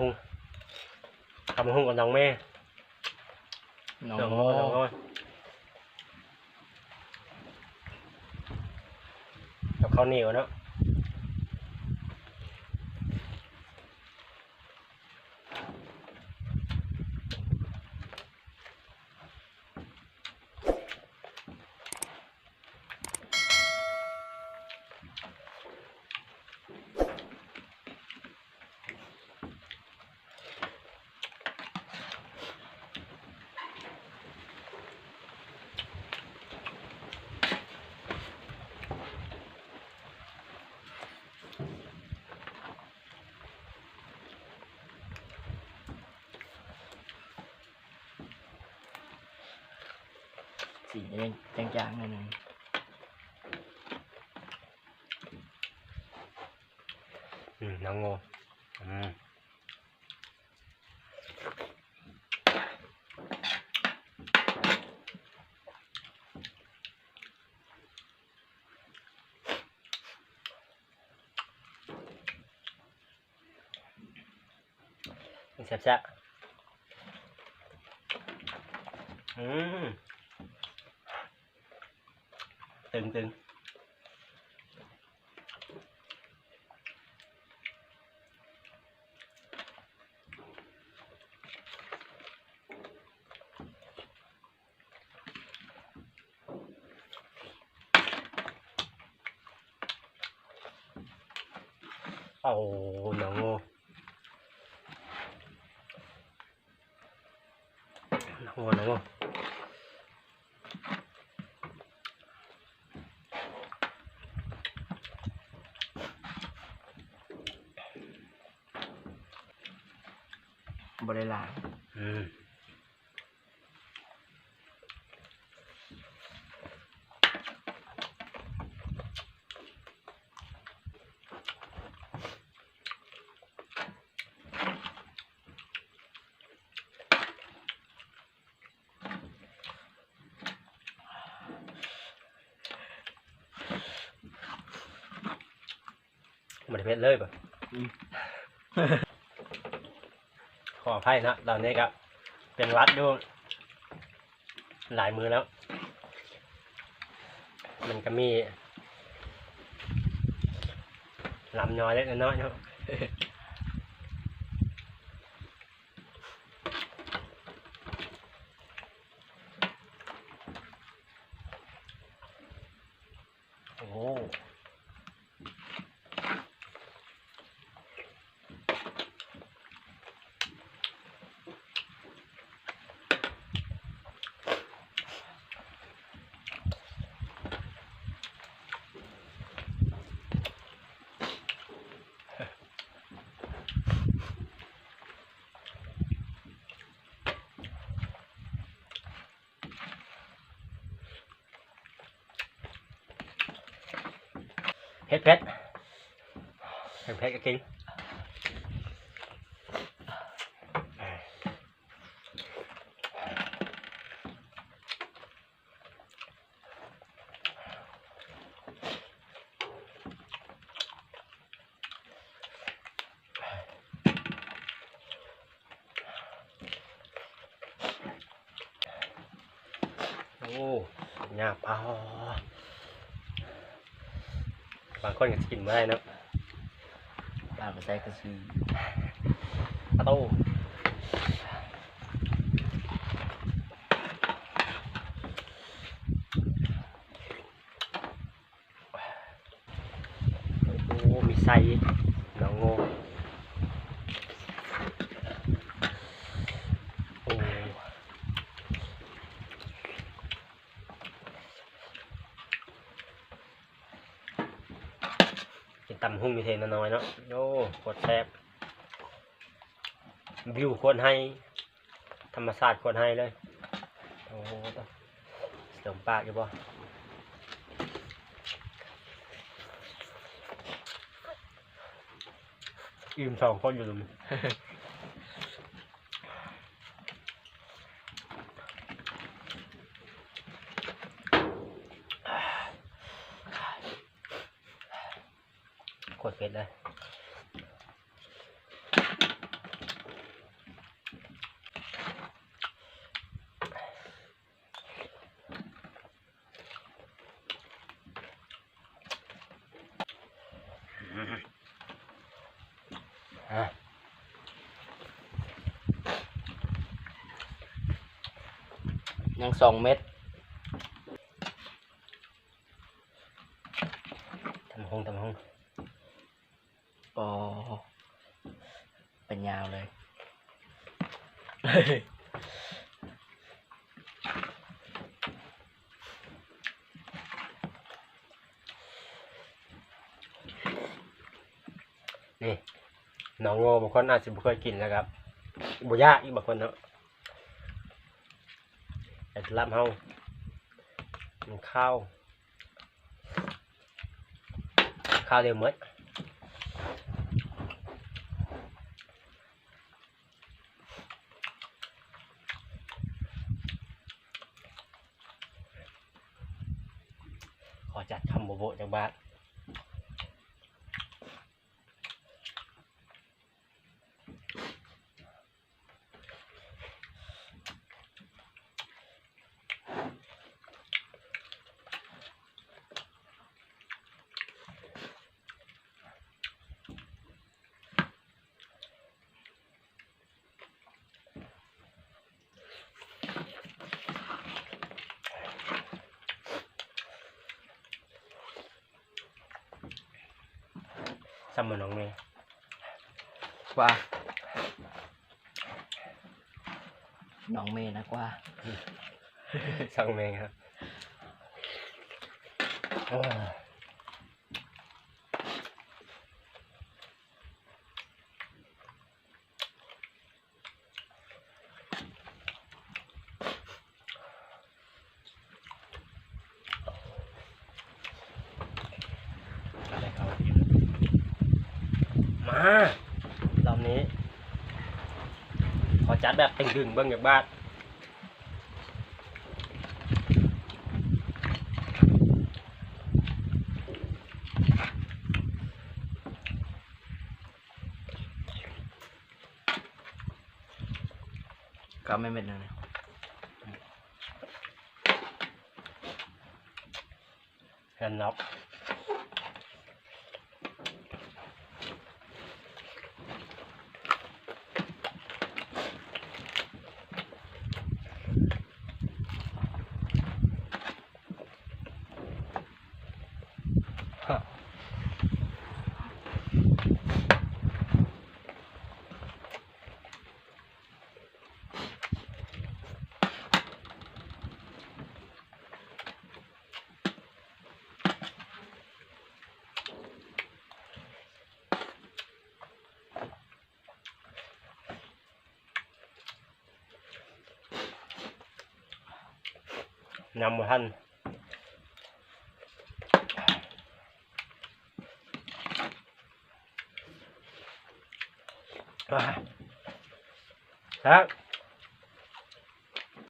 ຫຸ່ງ ຕຳຫຸ່ງກັບໜອງເມ ໜອງ ໜອງໂງ ໂງ ໜອງໂງ ກັບເຂົ້າໜຽວເນາະ. ສີຈາງໆ ໜ້ອຍໜຶ່ງ. ອືມ ໜອງໂງ ອືມ. ແຊບໆ ອືມ ຕຶງໆ. ໂອ້ ໜອງໂງ ໜອງໂງ ໜອງໂງ. ບໍ່ໄດ້ຫຼາຍ ອືມ. ບໍ່ໄດ້ເຜັດເລີຍບໍ່? ອືມ ຂໍອະໄພເນາະ ຕອນນີ້ກໍເປັນຫວັດຢູ່ຫຼາຍມື້ແລ້ວ ມັນກໍມີລຳຍອຍເລັກນ້ອຍເນາະ. ໂອ້ ເຜັດໆ ເຜັດໆກໍກິນ. ໂອ້ ຍາກ ອ້າວ ບາງຄົນກໍຊິກິນບໍ່ໄດ້ເນາະ ປາກໃສ່ກະສີ ປາໂຕ. ໂອ້ ມີໄຊ ໜອງໂງ ໂອ້ ກິນຕຳຫຸ່ງຢູ່ເທນະນ້ອຍເນາະ ໂອ້ ໂຄດແຊບ ວິວໂຄດໄຮ. ທຳມະຊາດໂຄດໄຮເລີຍ ໂອ້ໂຫ ເຕັມປາກຢູ່ບໍ່? ອີ່ມສອງຄົນຢູ່ ໂຄດເຜັດເລີຍ. ຍັງສອງເມັດ. ຕຳບັກຫຸ່ງ ຕຳບັກຫຸ່ງ. ອໍ ເປັນຍາວເລີຍ. ນີ້ ໜອງໂງ່ ບາງຄົນອາດຊິບໍ່ເຄີຍກິນ ແລ້ວກໍບໍ່ຢາກອີກບາງຄົນເນາະ. ແຕ່ສຳລັບເຮົາ ມັນຄາວ ຄາວດຽວໝົດ. ຂໍຈັດຄຳໂບະໆ ຈັກບາດ. ສ່ຳໝົດນ້ອງເມ ກວ່າ ນ້ອງເມນະກວ່າ ຊ່າງແມ່ງຄັບ. ມາ ລອບນີ້ຂໍຈັດແບບເຕັງດຶງເບິ່ງຈັກບາດ. ກຳແມ່ນເມັດໜຶ່ງນີ້ ເຮືອນນອກ. ຍຳບໍ່ທັນ. ແຊບ.